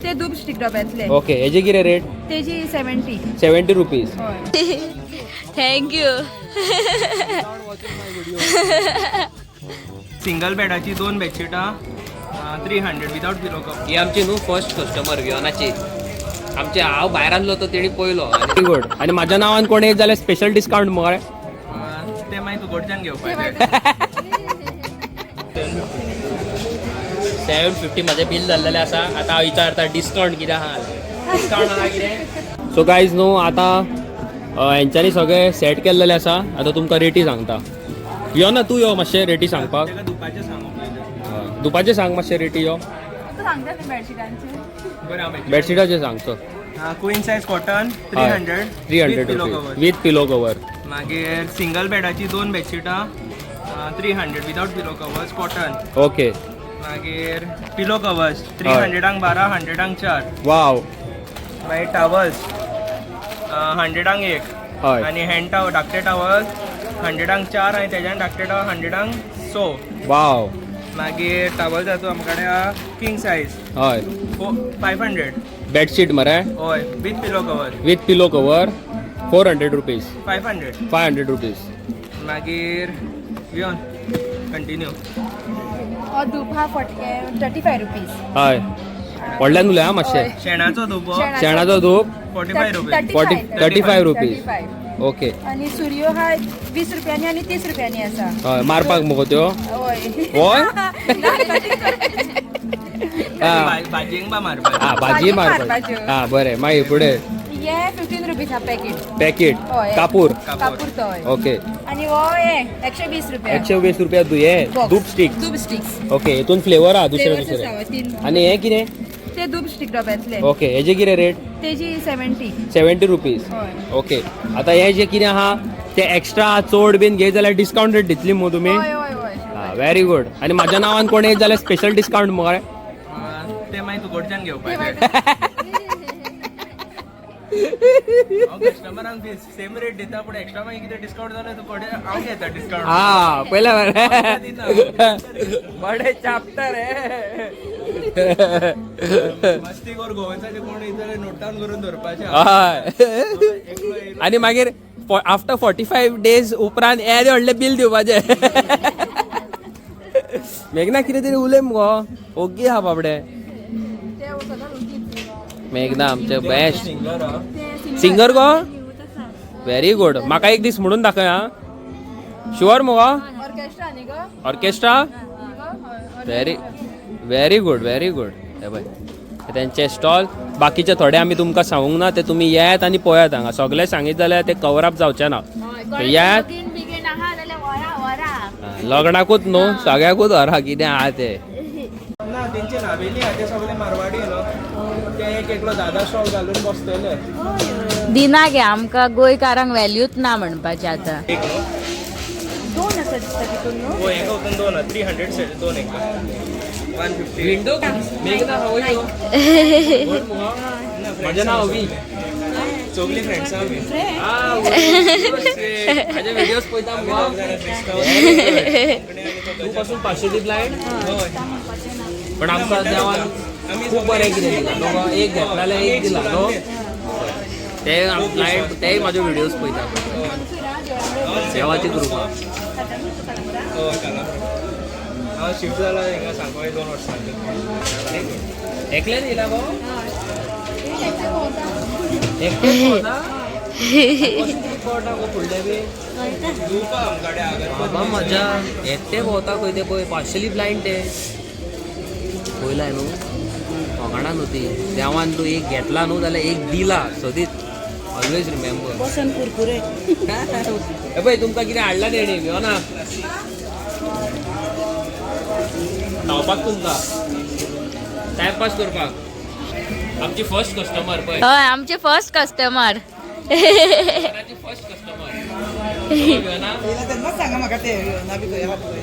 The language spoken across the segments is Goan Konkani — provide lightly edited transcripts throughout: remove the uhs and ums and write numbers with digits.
ते धूप स्टीक डब्यांतले. ओके, हेजे कितें रेट? तेजी 70. 70 रुपीज. हय. Thank you. सिंगल बेडाची दोन बेडशिटां 300 विदाउट पिलो कवर. ही आमची न्हू फर्स्ट कस्टमर वियोनाची. आमचे हांव भायर आसलो तो तेणी पयलो. Very good. आणि माझ्या नावान कोण येत जाल्यार स्पेशल डिस्काउंट मरे? ते मागीर तुकडच्यान घेवपाचे. 750 म्हाजें बील जाल्लेलें आसा. आतां हांव विचारता डिस्कावंट कितें आहा, डिस्कावंट आहा कितें. सो गायज न्हू, आतां हेंच्यांनी सगळें सेट केल्लेलें आसा. आतां तुमकां रेटी सांगता. यो ना, तूं यो मातशें रेटी सांगपाक. ताका धुवपाचें सांगूंक पयलें. दुपाचें सांग मातशें रेटी, यो. तूं सांगता न्ही बेडशिटांचे. बरें, हांव बेडशिटाचें सांगचो. Queen size cotton 300. 300 pillow rupees cover. With pillow cover. मागीर सिंगल बेडाची दोन बेडशिटां 300 without pillow covers, cotton. Okay. मागीर पिलो कवर्स 300 12, 100 4. वाव. मागीर टावल्स 100 एक. आनी हँड टावल, धाकटे टावल 100 4 आनी तेज्यान धाकटे टावल 100 6. वाव. मागीर टावल जातो आमचे कडेन किंग सायज 500. बेडशीट मरे? हय, with pillow cover. With pillow cover 400 rupees. 500. 500 rupees. मागीर वियोन कंटिन्यू. हो धूप हा 40, 35 रुपीज. हय, व्हडल्यान उलय आं मातशें. शेणाचो धुपो. शेणाचो धूप. 45 रुपीज. 40, 35 रुपीज. 35. ओके. आणि सुरयो हा 20 रुपयांनी आणि 30 रुपयांनी आसा. हय, मारपाक मुगो त्यो? हय. हय. हा. भाजयेक बा मारपाक. हा, भाजी भाजी मारपाक. मारपाच्यो. हा, बरें. मागीर फुडें? हे 15 रुपीज हा पॅकेट. पॅकेट. हय. कापूर. कापूर तो, हय. ओके. आणि हो हे 120 रुपया. 120 रुपया हे Box. धूप स्टीक. धूप स्टिक्स. ओके, हितून फ्लेवर आहा दुसरे. फ्लेवर्स दुसरे. आसा, हय, तीन. आनी हे कितें? ते धूप स्टीक डब्यांतले. ओके, हेजे कितें रेट? तेजी 70. 70 रुपीज. हय. ओके, आतां हे जे कितें आहा ते एक्स्ट्रा चड बीन घेत जाल्यार डिस्काउंट रेट दितली मु तुमी? हय हय हय व्हेरी गुड. आनी म्हाज्या नावान कोण येत जाल्यार स्पेशल डिस्काउंट मरे? ते मागीर तुकडच्यान घेवपाचे. हांव कस्टमरांक सेम रेट दिता, पूण एक्स्ट्रा मागीर कितें डिस्काउंट जाल्यार तुकडे हांव घेता डिस्काउंट. हा, पयल्या. बडे चापता रे. मस्ती कर. गोवन्साचे कोण येत जाल्यार नोट डावन करून दवरपाचें. हय, आनी मागीर आफ्टर 45 डेज उपरांत येदें व्हडलें बील दिवपाचें. मेघना, कितें तरी उलय मुगो, ओगी आहा बाबडे. ते सदांच उठीत. मेघना आमचें बेस्ट. सिंगर आहा. सिंगर गो? Very good. म्हाका एक दीस म्हणून दाखय. आं, शुअर मुगो? ऑर्केस्ट्रा न्ही गो? ऑर्केस्ट्रा. न्ही गो? हय. Very very good, very good. हे पळय, हे तेंचे स्टॉल. बाकीचे थोडे आमी तुमकां सांगूंक ना, ते तुमी येयात आनी पळयात. हांगा सगळें सांगीत जाल्यार ते कवर अप जावचें ना. येयात. बेगीन बेगीन आहा जाल्यार वरा वरा. लग्नाकूच न्हू, सगळ्याकूच व्हरा कितें आहा तें. ना, तेंचे नावेली आहा, ते सगळे मारवाडी न्हू, ते एक एकलो दादा स्टॉल घालून बसतले. दिना गे आमकां, गोंयकारांक व्हॅल्यूच ना म्हणपाचें आतां. एक न्हू. दोन आसा दिसता तितून न्हू. हो, एका वचून दोन, 300 सेट दोन एका 150. विंडो मेघना, हांव यो. म्हजें नांव अवी. सगळीं फ्रेंड्सां आमी. म्हाजे व्हिडियोज पळयता आमी मुगो. दोग जाणां क्रिस्तांव. तूं पासून पार्शली ब्लायंड. हय. पण आमकां देवान खूब बरें कितें दिलां न्हू गो. एक घेतला जाल्यार एक दिला न्हू. ते ब्लायंड, तेय म्हाजे व्हिडियोज पळयता. देवाची कृपा. हय, कालापूर. हांव शिफ्ट जाला हिंगा सांकवाळे 2 वर्सां. एकल्यान येयला गो? एकटें भोंवता? कशें कळटा गो फुडलें बी? धूप आमकडे बाबा अगरबत्ती. मजा, एकटे भोंवता खंय ते पळय. पार्शली ब्लायंड ते पयलाय न्हू. फकाणां न्हू ती. देवान तूं एक घेतला न्हू जाल्यार एक दिला सदीच. Always remember. बसन कुरकुरे. हे पळय, तुमकां कितें हाडला तेणी घेवना खावपाक तुमकां, टायमपास करपाक. आमची फर्स्ट कस्टमर पळय. हय, आमचे फर्स्ट कस्टमर. फर्स्ट कस्टमर घेवना. सांगा म्हाका ते ना बी खंय आहा पळय.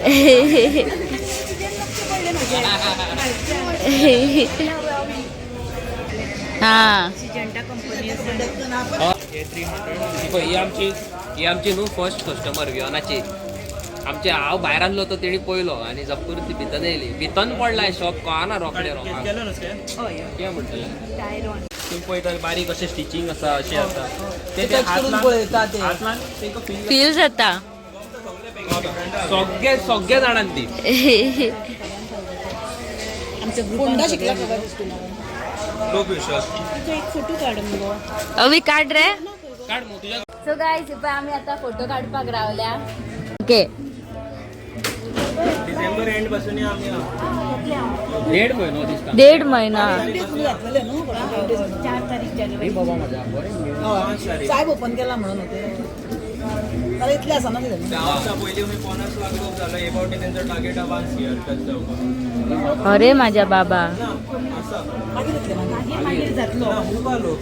हा. ही पळय, ही आमची न्हू फर्स्ट कस्टमर वियोनाची. आमचे हांव भायर आसलो तो तेणी पयलो आनी जप करून ती भितर येयली. भितर पडला शॉप कळना रोखडे रोखडे केलो न्हू स्कॅन? कितें म्हणटलें तूं पळयता बारीक अशें स्टिचींग आसा अशें आसा ते टच करून पळयता ते. हात लावन तेंकां फील फील जाता. सगळे सगळे जाणांक ती फोंडा शिकला खबर लोक विश्वास. अवी काढ रे. काड मग तुज्या. सो गायज, पळय आमी आतां फोटो काडपाक रावल्या. ओके. डिसेंबर एंड पासून आमी देड म्हयनो दिसता. देड महिना. घातलेले न्हू. बाबा म्हज्या बरें. पांच तारीख. साहेब ओपन केला म्हणून होते जाल्यार इतले आसना कितें. 10 वर्सां पयलीं आमी 50 लाख लोक जालो. हे फावटी तेंचो टार्गेट आहा 1 सीआर टच जावपाक. अरे माझ्या बाबा. ना आसा. मागीर येतले मागीर. ना खूब आहा लोक.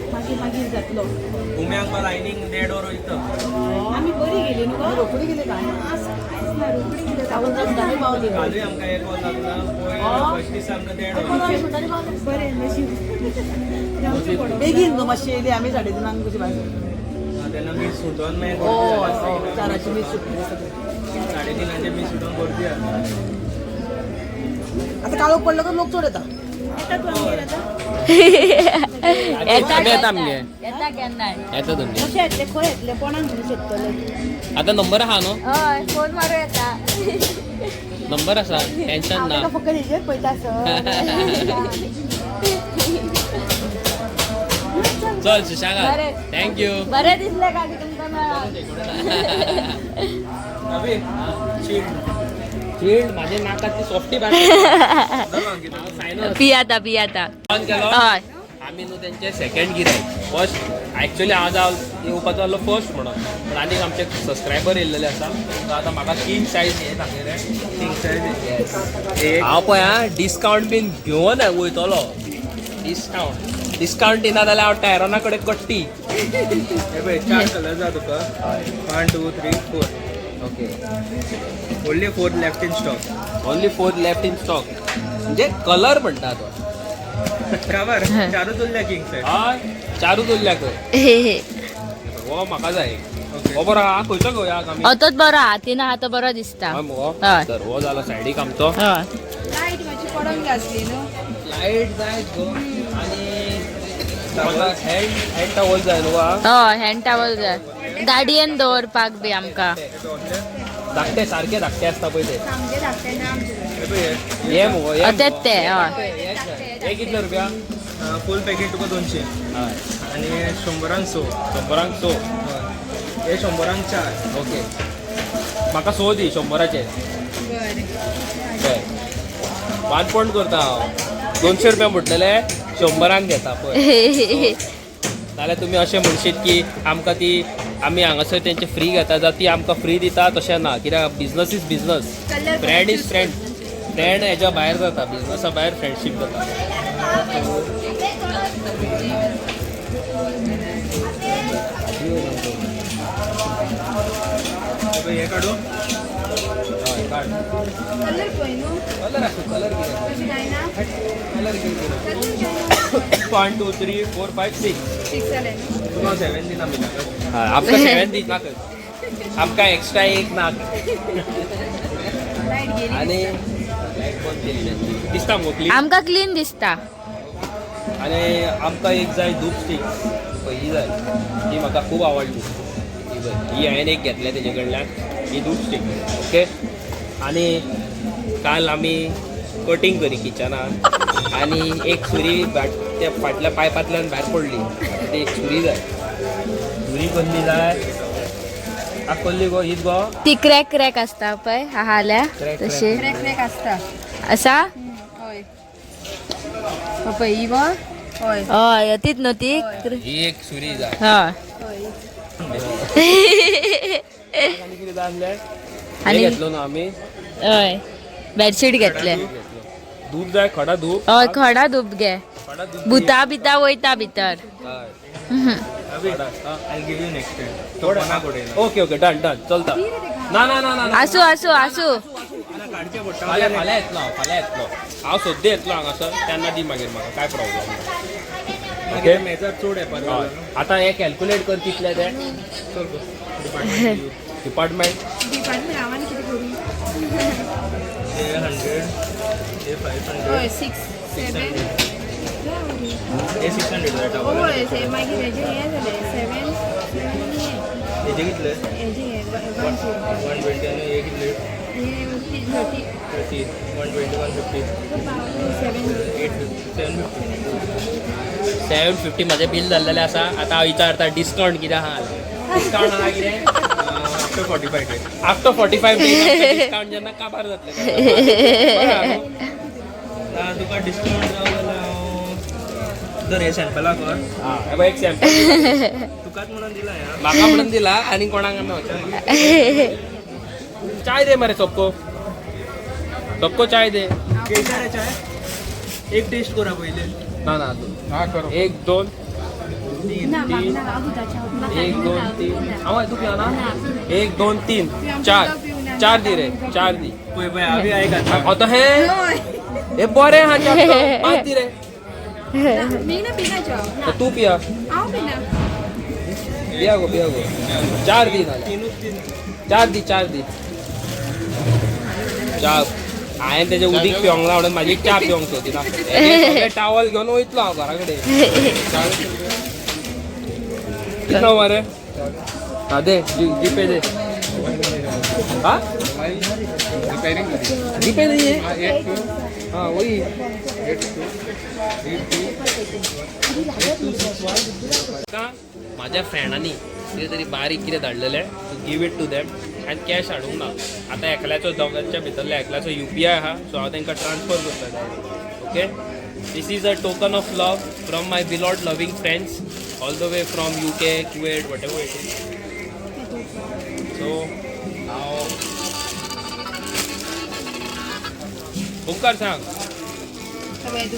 उम्यांक लायनींग देड वर वयता. रोखडी गेली काय पावली. कालूय आमकां एक वर लागला पयर फर्स्ट दिसा आमकां देड वर. बेगीन न्हू मातशी येयली आमी 3:30 कशी भायर. तेन्ना मीस सुटोन मागीर हय गर्दी हय, 4ची मीस सुटली. 3:30चे मीस सुटोन गर्दी जाता. आतां काळोख पडलो तर लोक चड येता. येता. आमी येता मगे. येता केन्नाय. येता तुमगे आतां नंबर आहा न्हू. हय, फोन मारू येता. नंबर आसा, टेन्शन ना. चल सुशांगा. बरें. Thank you. बरें दिसलें काकी तुमकां मेळोन. अभी शीट. चिल्ड माझ्या नाकात ती सॉफ्टी बारीक पियाता पियाता. ऑन केलो. हय. आमी न्हू तेंचे सेकंड गिरायक. फर्स्ट एक्चुअली हांव जाव येवपाचो आसलो फर्स्ट म्हणून, पूण आनीक आमचे सबस्क्रायबर येयल्लेले आसा. सो आतां म्हाका किंग सायज हे सांगलेले. किंग सायज एक. हांव पळय आं डिस्कावंट बीन घेवन वयतलो. डिस्कावंट डिस्कावंट दिना जाल्यार हांव टायरोना कडेन कट्टी. हे पळय, चार कलर्स आहा तुका. 1, 2, 3, 4. Okay. Only 4 left in stock. Only 4 left in stock म्हणजे कलर म्हणटा तो. खबर चारूच उरल्या किंग सायज. हय, चारूच उरल्या खंय. हो म्हाका जाय. हो बरो आहा. खंयचो घेवया आमी? तोच बरो आहा, तिना आहा तो बरो दिसता. हय मुगो. हय. तर हो जालो सायडीक आमचो. हय. लायट मातशी पडोंक जाय आसली न्हू. लायट जाय गो आनी हँड हँड टॉवल जाय न्हू आ. हय, हँड टावल जाय गाडयेन दवरपाक बी आमकां. धाकटे सारके धाकटे आसता पळय ते. सामके धाकटे ना आमचे. हे पळय. हे मुगो हे. तेच ते हय. हे कितले रुपया? फूल पॅकेट तुका 200. हय. आनी 100क 6. 100क 6. हे 100क 4. ओके, म्हाका 6 दी 100चे. बरें. बरें, वानपण करता हांव. 200 रुपया म्हटलेले 100क घेता पळय. नाल्यार तुमी अशें म्हणशीत की आमकां ती आमी हांगासर तेंचे फ्री घेता जाल्यार ती आमकां फ्री दिता. तशें ना, कित्याक business is business, friend is friend. Friend हेज्या भायर जाता, बिजनसा भायर फ्रेंडशीप जाता. हे पळय, हे काडू. हय काड. कलर पळय न्हू. कलर आसूं, कलर कितें. तशें कांय ना. कलर कितें. कलर कांय ना. 1, 2, 3, 4, 5, 6. 6 जालें न्हू. तुका 7 दिना आमी. हय, आमकां 7 दी नाका, आमकां एक्स्ट्रा एक नाका. लायट गेली. आनी लायट बंद केली तेंची. दिसता मुगो क्लीन. आमकां क्लीन दिसता. आनी आमकां एक जाय धूप स्टीक पळय, ही जाय. ही म्हाका खूब आवडली ही पळय. ही हांवें एक घेतल्या तेजे कडल्यान ही धूप स्टीक. ओके. आनी काल आमी कटींग करी किचनान आनी एक सुरी त्या फाटल्या पायपांतल्यान भायर पडली. ती एक सुरी जाय. सुरी कसली जाय? आ कसली गो हीच गो. ती क्रॅक क्रॅक आसता पळय हाल्या. Crack, तशी. क्रॅक क्रॅक आसता. आसा. हय हो पळय ही गो. हय. हय, तीच न्हू ती. ही एक सुरी जाय. हय. हय. आनी कितें जाय आसलें? आनी- हे घेतलो न्हू आमी. हय, बेडशीट घेतले. धूप जाय, खडा धूप. हय, खडा धूप घे. खडा धूप. भुता बिता वयता भितर. हय. अभी I give you next time. तो कोणाक उडयला. ओके ओके, डन डन, चलता. ना ना ना ना ना. आसूं आसूं आसूं. काडचे पडटा. फाल्यां फाल्यां येतलो हांव, फाल्यां येतलो हांव, सद्या येतलो हांगासर तेन्ना दी मागीर म्हाका काय प्रॉब्लम ना. ओके, मेजार चड येवपा. हय, आतां हें कॅल्कुलेट कर कितले ते. चल डिपार्टमेंट. डिपार्टमेंट. दिवपाक हांव आनी कितें करूं? हे 100, हे 500. हय, 6 7. हे 600 जाय टावल. हय, मागीर हेजें हें जालें 7 7 आनी हें. हेजे कितले? हेजें हें 120. 120. आनी हे कितले? हें 30. 30. 120, 150. 7. 850, 750. 750 म्हाजें बील जाल्लेलें आसा. आतां हांव विचारता डिस्कावंट कितें आहा. डिस्कावंट आहा कितें? After 45 days. After 45 days discount जेन्ना काबार जातलें. बरें आहा न्हू? ना, तुका डिस्कावंट जावं जाल्यार हांव धर हे सॅम्पलाक कर. आं, हे पळय एक सॅम्पल. तुकाच म्हणून दिला हें. म्हाका म्हणून दिला आनी कोणाक मेवचें. चाय दे मरे सबको, सबको चाय दे. घेयता रे चाय? एक टेस्ट करा पयलीं. ना ना, 1 2 तीन. ना, म्हाका ना, हांव दुदाचें हांव. 1 2 3. हांव तूं पिवना? 1 2 3 4. 4 दी रे, 4 दी. पळय पळय, हांव बी आयक आतां. आतां हे हे बरें आहा च्या, 5 दी रे. मी ना पिना च्या. तर तूं पिया. हांव पिना. पिया गो, पिया गो. 4 दी नाल्यार. तिनूच तीन. 4 दी, 4 दी. च्या हांवें तेजें उदीक पिवंक ना म्हणून म्हाजी च्या पिवंक सोदिना. टावल घेवन वयतलो हांव घरा कडेन. कितलो मरे? हा दे, जीपे दे. हा जीपे नहीं है. हाँ वही. माझ्या फ्रेंडांनी कितें तरी बारीक कितें धाडलेलें to give it to them. हांवें कॅश हाडूंक ना. आतां एकल्याचो, दोगांच्या भितरल्या एकल्याचो UPI आहा, सो हांव तांकां ट्रान्सफर करता direct. Okay, this is a token of love from my beloved loving friends all the way from UK, Kuwait, whatever it is. So हांव ओंकार सांग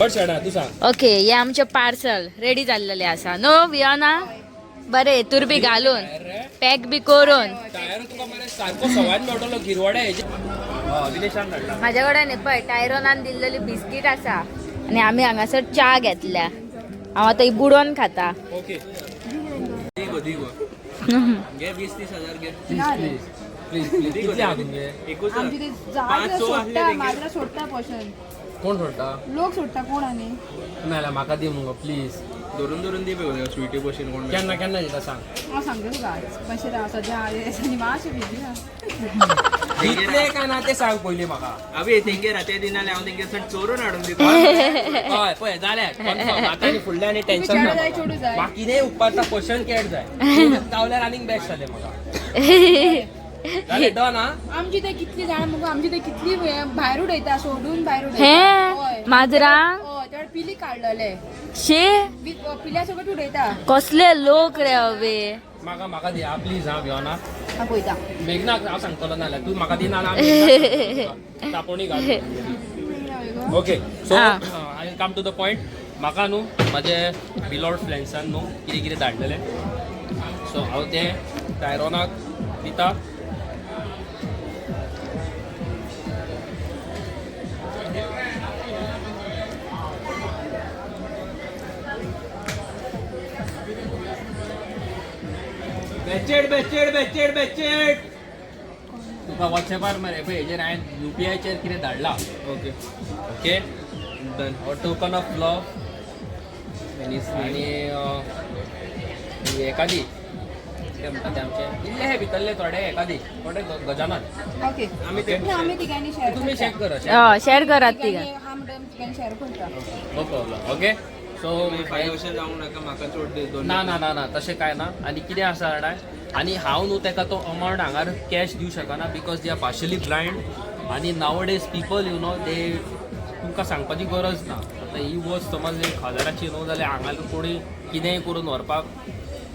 बट शेणा तूं सांग. ओके, हे आमचे पार्सल रेडी जाल्लेले आसा न्हू वियोना? बरें, हेतूर बी घालून पॅक बी करून. टायर तुका मरे सारको सवायन मेळटलो गिरवड्या हेजे. अभिनेशान धाडला. म्हाज्या कडेन हे पळय टायरोनान दिल्लेली बिस्कीट आसा आनी आमी हांगासर च्या घेतल्या. हांव आतां ही बुडोवन खाता. ओके, दी गो, दी गो. घे 20-30 हजार घे. Please please please. कितले आहा तुमगे? एकूच. आमची ते पांच जाळ स आसले सोडटा, तेंगे. माजरां सोडटा पोशन. कोण सोडटा? लोक सोडटा कोण आनी. नाल्यार म्हाका दी मुगो प्लीज. धरून धरून दी पळय स्वीटी भशेन कोण. केन्ना केन्ना दिता सांग. हांव सांगता तुका मातशें राव, सद्या आनी मातशें बिजी आहा. दितले काय ना तें सांग पयलीं म्हाका. अबे तेंगेर ते दिना हांव तेंगेर चोरून हाडून दिता. हय पळय जाल्यार कन्फर्म. आतां आनी फुडलें आनी टेन्शन ना चेडो जाय, म्हाका. चेडूं जाय. म्हाका कितेंय उपकारता, क्वेश्चन कॅट जाय. गावल्यार आनीक बेस्ट जालें म्हाका. जालें डन. आं, आमची ते कितली जाणां मुगो, आमची ते कितली भायर उडयता, सोडून भायर उडयता. हे माजरां? हय, तेवढे पिली काडलेले. शे, पिल्या सगळं उडयता. कसले लोक रे हवे. म्हाका म्हाका दी आं प्लीज. आं भिवना. हांव पळयता. मेघनाक हांव सांगतलो, नाल्यार तूं म्हाका दिना ना तापोणी घाल. ओके, सो आं. I come to the point. म्हाका न्हू म्हाजे बिलॉड फ्रेंड्सान न्हू कितें कितें धाडलेलें, सो हांव तें टायरोनाक दिता. बेचेड बेचेड बेचेड बेचेड. तुका वॉट्सएपार मरे पळय हेजेर हांवें UPIचेर कितें धाडलां. ओके. ओके. डन. हो टोकन ऑफ लव. आनी एकादी कितें म्हणटा ते आमचे इल्ले भितरले थोडे एकादी थोडे गजानन. ओके. आमी ते ना, आमी तिगांनी शेअर. तुमी चॅक करा. हय, शेअर करात तिगा. हांव म्हणटा तिगांनी शेअर करता. No problem. Okay, so five अशें जावंक नाका, म्हाका चड दी दोन. ना ना ना ना, तशें कांय ना. आनी कितें आसा जाणा, आनी हांव न्हू ताका तो अमावंट हांगार कॅश दिवं शकना because they are partially blind. आनी nowadays people you know they तुमकां सांगपाची गरज ना. आतां ही वस्त समज 1,000ची न्हू जाल्यार हांगा कोणी कितेंय करून व्हरपाक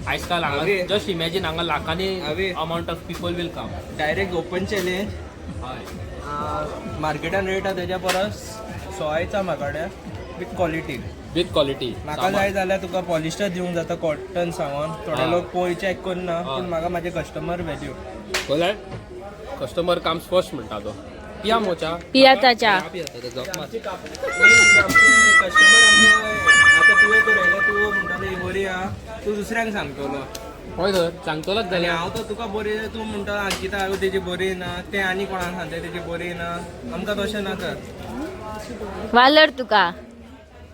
आयज काल हांगा अरे. जस्ट इमॅजीन हांगा लाखांनी अरे. Amount of people will come. Direct open challenge. हय. मार्केटान रेट आहा तेज्या परस सोयचा म्हाका विथ क्वॉलिटी. With quality. म्हाका जाय जाल्यार तुका पॉलिस्टर दिवंक जाता, कॉटन सांगोन. थोडे हा. लोक पळय चॅक करना. हा. पूण म्हाका म्हाजे कस्टमर व्हॅल्यू. बोलाय, कस्टमर कम्स फर्स्ट म्हणटा तो. पिया मोच्या. पियाता च्या. पियाता ते जप मार. कस्टमर आमकां आतां तुवें तर येयलें, तूं म्हणटालो ही बरी आहा, तूं दुसऱ्यांक सांगतलो. हय तर सांगतलोच जाल्यार हांव तर तुका बरी, तूं म्हणटा अंकिता हांव तेजी बरी ना, तें आनी कोणाक सांगता तेजी बरी ना. आमकां तशें नाका. वालर तुका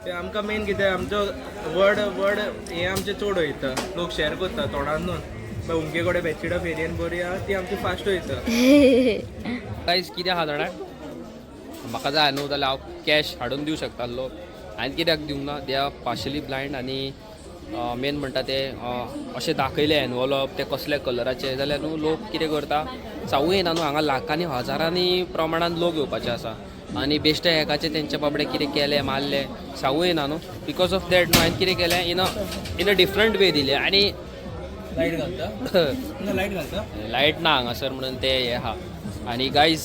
ते आमकां मेन कितें आमचो वर्ड वर्ड हे आमचें चड वयता, लोक शेअर करता तोंडान न्हू. उमके कडेन बेडशिटां फेरयेन बरी आहा ती आमची फास्ट वयता. गायज कितें आहा जाणा, म्हाका जाय न्हू जाल्यार हांव कॅश हाडून दिवं शकतालो. हांवें कित्याक दिवंक ना, they are partially blind. आनी मेन म्हणटा ते अशें दाखयलें एनवलप ते कसल्या कलराचे जाल्यार न्हू लोक कितें करता सांगू येना न्हू. हांगा लाखांनी हजारांनी प्रमाणान लोक येवपाचे आसा आनी बेश्टे हेकाचे तेंचे बाबडे कितें केलें मारलें सांगू येना न्हू. Because of that न्हू हांवें कितें केलें इन अ डिफरंट वे दिलें. आनी लायट घालता, लायट घालता, लायट ना हांगासर म्हणून ते हे आहा. आनी गायज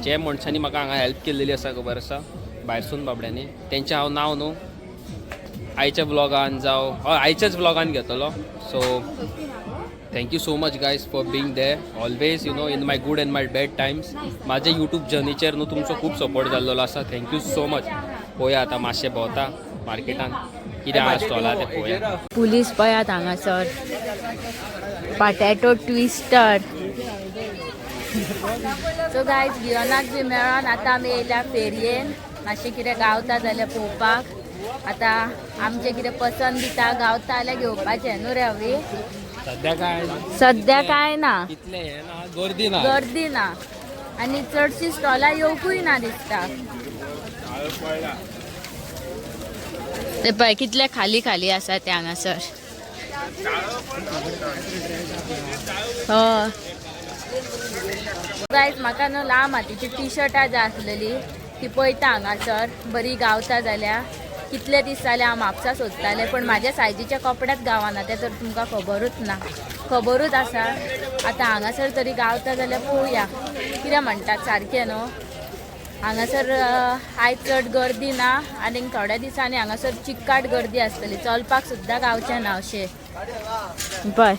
जे मनशांनी म्हाका हांगा हेल्प केल्लेली आसा खबर आसा भायरसून बाबड्यांनी, तेंचें हांव नांव न्हू आयच्या ब्लॉगान जावं हय आयच्याच ब्लॉगान घेतलो. So thank you so much guys for being there always, you know, in my good and my bad times. म्हाज्या यूट्यूब जर्नीचेर न्हू तुमचो खूब सपोर्ट जाल्लो आसा. Thank you so much. पळोवया आतां मातशें भोंवता मार्केटान कितें आहा स्टॉलार तें पळोवया. पुलीस पळयात हांगासर, पॉटॅटो ट्विस्टर. सो गायज गियोनाक बी मेळोन आतां आमी येयल्या फेरयेन, मातशें कितें गावता जाल्यार पळोवपाक. आतां आमचें कितें पसंत दिता गावता जाल्यार घेवपाचें न्हू रे अवी. सद्या काय सद्या काय ना, इतलें हें ना, गर्दी ना, गर्दी ना आनी चडशी स्टॉलां येवपूय ना दिसता. ते पळय कितले खाली खाली आसा ते हांगासर. हय गायज म्हाका न्हू लांब हातीची टी शर्टां जाय आसलेली ती पळयता हांगासर, बरी गावता जाल्यार. कितले दीस जाले हांव म्हापसा सोदतालें पण म्हाज्या सायजीच्या कपड्यात गावना तें तर तुमकां खबरूच ना, खबरूच आसा. आतां हांगासर तरी गावता जाल्यार पळोवया कितें म्हणटात सारकें न्हू. हांगासर आयज चड गर्दी ना आनी थोड्या दिसांनी हांगासर चिक्काट गर्दी आसतली, चलपाक सुद्दां गावचें ना अशें. पळय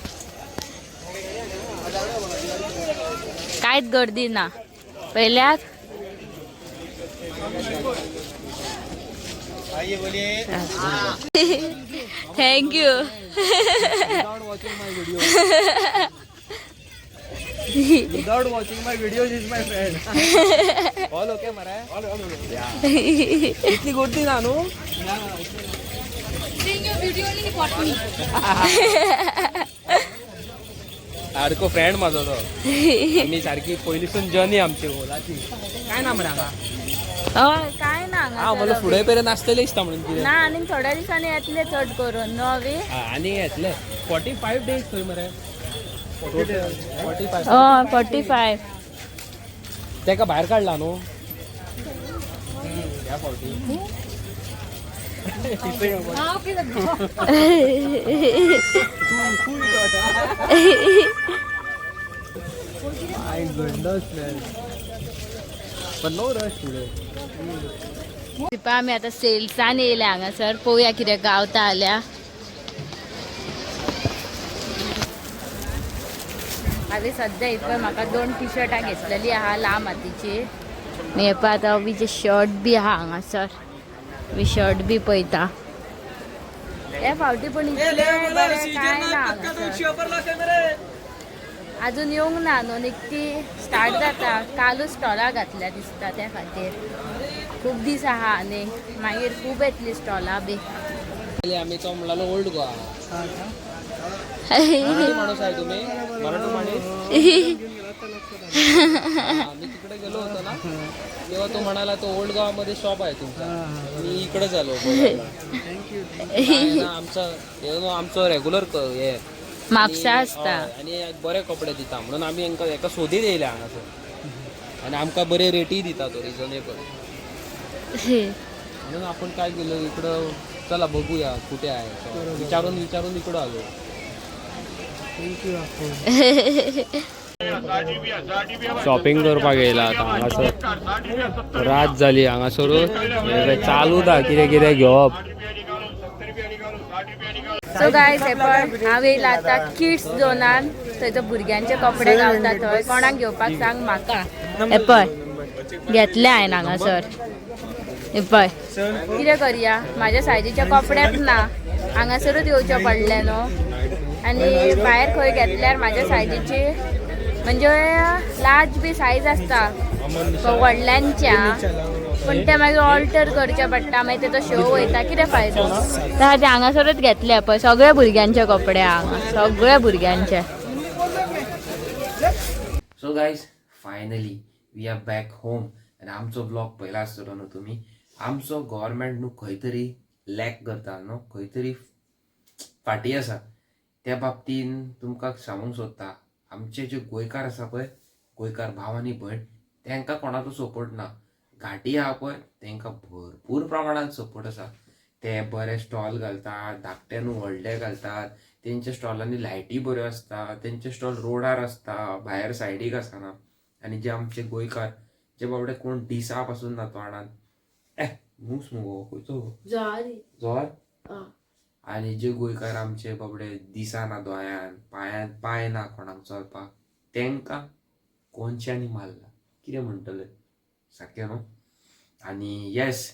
कांयच गर्दी ना पयल्यात. Thank you. Without watching my videos is my friend. All okay मरे? All okay. इतली गर्दी ना न्हू? Seeing your video only he bought me. सारको फ्रेंड म्हाजो तो. आमी सारकी पयलींसून जर्नी आमची होलाची. काय ना मरे हांगा? हय काय ना हांव म्हणलं हांगासर फुडें मेरेन आसतलें दिसता म्हणून कितें ना. आनी थोड्या दिसांनी येतले चड करून न्हू अवी. आनी येतले 45 डेज खंय मरे, 45. हय 45. तेका भायर काडला न्हू ह्या फावटी. My goodness man. But no rush today. पळय आमी आतां सेल्सान येयल्या हांगासर, पळोवया कितें गावता जाल्यार. हांवें सद्या ही पळय म्हाका 2 टी शर्टां घेतलेली आहा लांब हातीची. हे पळय आतां अवीचे शर्ट बी आहा हांगासर, मी शर्ट बी पळयता. हे फावटी पण इतलें बरें काय ना हांगासर. अजून येवंक ना न्हू, निकती स्टार्ट जाता. कालूच स्टॉलां घातल्या दिसता, त्या खातीर खूब दीस आहा आनी मागीर खूब येतली स्टॉलां बी. आमी तो म्हणलो ओल्ड गोवा. मराठी माणूस आहे तुम्ही? मराठी माणूस? आम्ही तिकडे गेलो होतो ना तेव्हा तो म्हणाला तो ओल्ड गावामध्ये शॉप आहे तुमचा. मी इकडे झालो. आमचा आमचो रेग्युलर हे म्हापसा आसता आणि बरे कपडे दिता म्हणून आमी हेंका हेका सोदीत येयले हांगासर आनी आमकां बरे रेटी दिता तो रिजनेबल म्हणून आपण काय केलं इकडं चला बघूया कुठे आहे, विचारून विचारून इकडं आलो. शॉपिंग करपाक येयला आतां हांगासर रात जाली हांगासरूच चालू कितें कितें घेवप. सो गायज हे पण हांव येयला आतां किड्स झोनान, थंय जो भुरग्यांचे कपडे गावता थंय. कोणाक घेवपाक सांग म्हाका. हे पळय घेतले हांवें हांगासर. हे पळय कितें करया, म्हाज्या सायजीच्या कपड्याक ना, हांगासरूच येवचें पडलें न्हू. आनी भायर खंय घेतल्यार म्हाज्या सायजीची म्हणजे लार्ज बी सायज आसता व्हडल्यांच्या, पूण ते मागीर ऑल्टर करचे पडटा, मागीर तेचो शो वयता, कितें फायदो. त्या खातीर हांगासरूच घेतले पळय सगळे भुरग्यांचे कपडे हांगा, सगळे भुरग्यांचे. So guys, finally we are back home. आनी आमचो ब्लॉग पयला आसतलो न्हू तुमी. आमचो गव्हर्मेंट न्हू खंय तरी लॅक करता न्हू, खंय तरी फाटीं आसा. त्या बाबतीन तुमकां सांगूंक सोदता, आमचे जे गोंयकार आसा पळय, गोंयकार भाव आनी भयण, तांकां कोणाचो सपोर्ट ना. घाटी आहा पळय, तांकां भरपूर प्रमाणान सपोर्ट आसा. ते बरे स्टॉल घालतात, धाकटे न्हू व्हडले घालतात. तेंच्या स्टॉलांनी लायटी बऱ्यो आसता, तेंचे स्टॉल रोडार आसता, भायर सायडीक आसना. आनी जे आमचे गोंयकार जे बाबडे कोण दिसा पासून ना तोंडान ए मूस मुगो खंयचो जोर. आनी जे गोंयकार आमचे बाबडे दिसना दोळ्यान पांयान पांय ना कोणाक चलपाक, तेंकां कोनशांनी मारला. कितें म्हणटले, सारकें न्हू? आनी येस,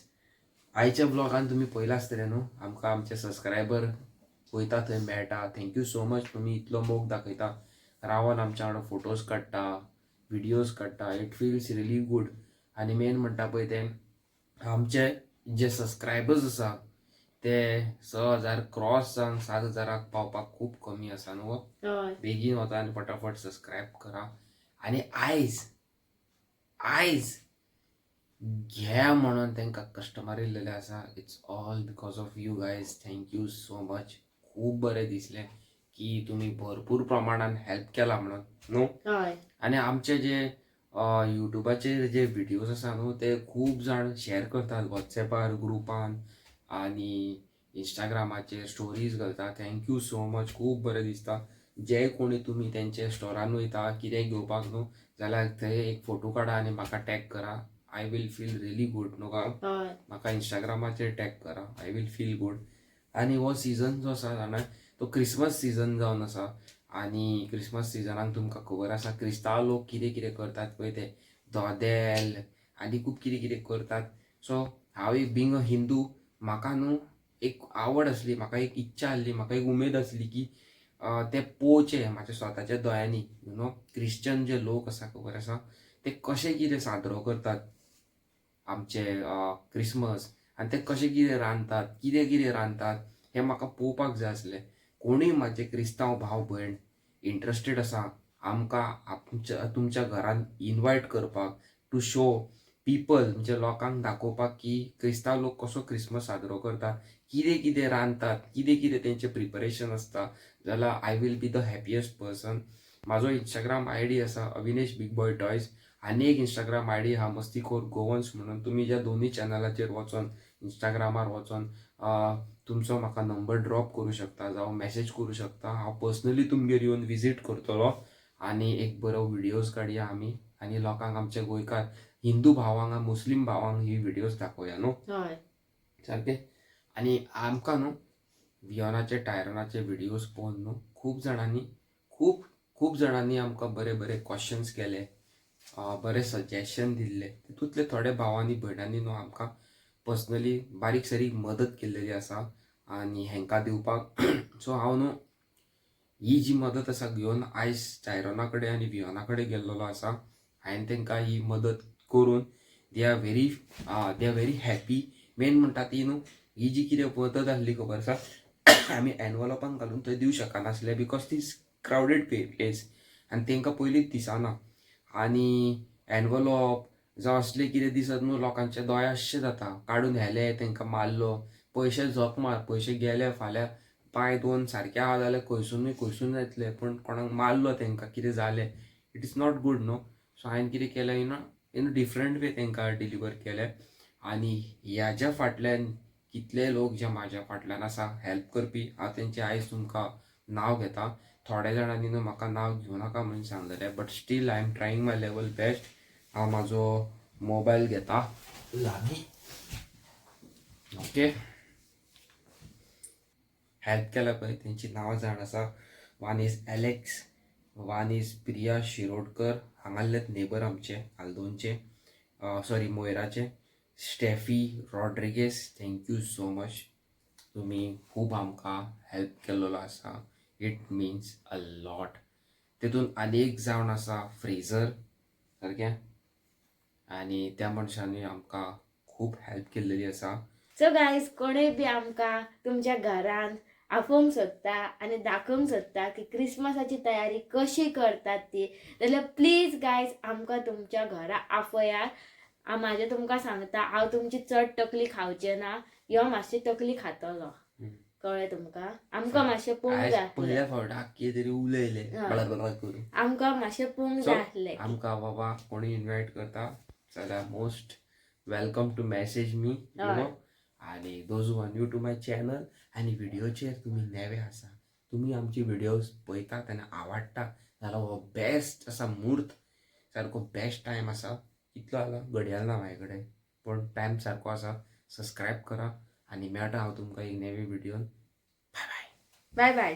आयच्या ब्लॉगान तुमी पळयलां आसतलें न्हू, आमकां आमचे सबस्क्रायबर वयता थंय मेळटा. Thank you so much, तुमी इतलो मोग दाखयता, रावन आमच्या वांगडा फोटोज काडटा, विडियोज काडटा. It feels really good. आनी मेन म्हणटा पळय तें, आमचे जे सबस्क्रायबर्स आसा ते 6000 क्रॉस जावन 7000क पावपाक खूब कमी आसा न्हू गो. बेगीन वता आनी फटाफट सबस्क्रायब करा. आनी आयज आयज घे म्हणून तांकां कस्टमर येयल्लेले आसा. It's all because of you guys. Thank you so much. खूब बरें दिसलें की तुमी भरपूर प्रमाणान हेल्प केला म्हणून न्हू. आनी आमचे जे युट्यूबाचेर जे विडियोज आसा न्हू, ते खूब जाण शेअर करतात वॉट्सॅपार ग्रुपान आनी इंस्टाग्रामाचेर स्टोरीज घालता. Thank you so much, खूब बरें दिसता. जे कोणी तुमी तेंचे स्टोरान वयता कितें घेवपाक न्हू, जाल्यार थंय एक फोटो काडा आनी म्हाका टॅग करा. I will feel really good न्हू का. म्हाका इंस्टाग्रामाचेर टॅग करा, I will feel good. आनी हो सिजन जो आसा जाणा, तो क्रिसमस सिजन जावन आसा. आनी क्रिसमस सिजनाक तुमकां खबर आसा क्रिस्तांव लोक कितें कितें करतात पळय, ते दोदेल आनी खूब कितें कितें करतात. सो हांव एक बींग अ हिंदू, म्हाका न्हू एक आवड आसली, म्हाका एक इच्छा आसली, म्हाका एक उमेद आसली की ते पळोवचें म्हाज्या स्वताच्या दोळ्यांनी, you know, Christian जे लोक आसा खबर आसा, ते कशे कितें साजरो करतात आमचे क्रिसमस आनी ते कशे कितें रांदतात, कितें कितें रांदतात हें म्हाका पळोवपाक जाय आसलें. कोणूय म्हाजे क्रिस्तांव भाव भयण इंट्रस्टेड आसा आमकां आमच्या तुमच्या घरान इनवायट करपाक, टू शो पिपल, म्हणजे लोकांक दाखोवपाक की क्रिस्तांव लोक कसो क्रिसमस साजरो करतात, कितें कितें रांदतात, कितें कितें तेंचें प्रिपरेशन आसता, जाल्यार I will be the happiest person. म्हाजो इंस्टाग्राम I D आसा अविनेश बिग बॉय टॉयज, आनी एक इंस्टाग्राम I D आहा मस्तीखोर गोवन्स म्हणून. तुमी ज्या दोनूय चॅनलाचेर वचोन, इंस्टाग्रामार वचोन तुमचो म्हाका नंबर ड्रॉप करूं शकता जावं मॅसेज करूं शकता. हांव पर्सनली तुमगेर येवन विजीट करतलो आनी एक बरो विडियोज काडया आमी आनी लोकांक, आमच्या गोंयकार हिंदू भावांक, मुस्लीम भावांक ही विडियोज दाखोवया न्हू. सारकें. आनी आमकां न्हू वियोनाचे टायरनाचे विडियोज पळोवन न्हू खूब जाणांनी, खूब खूब जाणांनी आमकां बरे बरे क्वेश्चन्स केले, बरे सजेशन दिल्ले. तितूंतले थोडे भावांनी भयणांनी न्हू आमकां पर्सनली बारीक सारीक मदत केल्लेली आसा आनी हेंकां दिवपाक. सो हांव न्हू ही जी मदत आसा घेवन आयज टायरोना कडेन आनी वियोना कडेन गेल्लेलो आसा. हांवें तांकां ही मदत करून they are very happy. Main म्हणटा ती न्हू, ही जी कितें मदत आसली खबर आसा, आमी एनवलॉपान घालून थंय दिवं शकनासले because ती क्रावडेड प्लेस आनी तांकां पयलींच दिसना. आनी एनवलॉप जावं असलें कितें दिसत न्हू, लोकांचे दोळे अशे जाता, काडून व्हेले, तांकां मारलो, पयशे झक मार, पयशे गेले. फाल्यां पांय दोन सारके आहा जाल्यार खंयसुनूय खंयसून येतले, पूण कोणाक मारलो, तांकां कितें जालें, it is not good न्हू. सो हांवें कितें केलें, you know, in different way तांकां डिलिव्हर केलें. आनी ह्याच्या फाटल्यान कितले लोक जे म्हाज्या फाटल्यान आसा हेल्प करपी, हांव तेंचे आयज तुमकां नांव घेता. थोड्या जाणांनी न्हू म्हाका नांव घेवं नाका म्हणून सांगलेलें, but still I am trying my level best. हांव म्हाजो मोबायल घेता लागीं. ओके, हेल्प केल्या पळय तेंची नांवां जाण आसा. One is Alex, one is Priya Shirodkar, हांगासरलेच neighbour आमचे आल्दोनचे, sorry मोयराचे, Steffi Rodrigues. Thank you so much, तुमी खूब आमकां हेल्प केल्लो आसा. It means a lot. तितून आनी एक जावन आसा फ्रेजर सारकें, आनी त्या मनशांनी आमकां खूब हेल्प केल्लेली आसा. सो गायज, कोणूय बी आमकां तुमच्या घरान आफोवंक सोदता आनी दाखोवंक सोदता की क्रिसमसाची तयारी कशी करतात ती, जाल्यार प्लीज गायज आमकां तुमच्या घरा आफयात. म्हाजें तुमकां सांगता, हांव तुमची चड तकली खावचें ना, यो मातशी तकली खातलो. कळ्ळें तुमकां? आमकां मातशें पळोवंक आयज जाय आसलें. पयल्या फावट कितें तरी उलयले बळबळ करून. आमकां मातशें पळोवंक So, जाय आसलें. आमकां बाबा कोणी इन्वायट करता जाल्यार most welcome to message me, you हय. नो. आनी those who are new to my channel आनी व्हिडियोचेर तुमी नवे आसा, तुमी आमची व्हिडियोज पळयतात आनी आवडटा जाल्यार हो बेस्ट आसा म्हूर्त, सारको बेस्ट टायम आसा. कितलो जाला घडयाळ ना म्हाजे कडेन, पूण टायम सारको आसा. सबस्क्रायब करा आनी मेळटा हांव तुमकां एक नवी व्हिडियोन. Bye bye. Bye bye.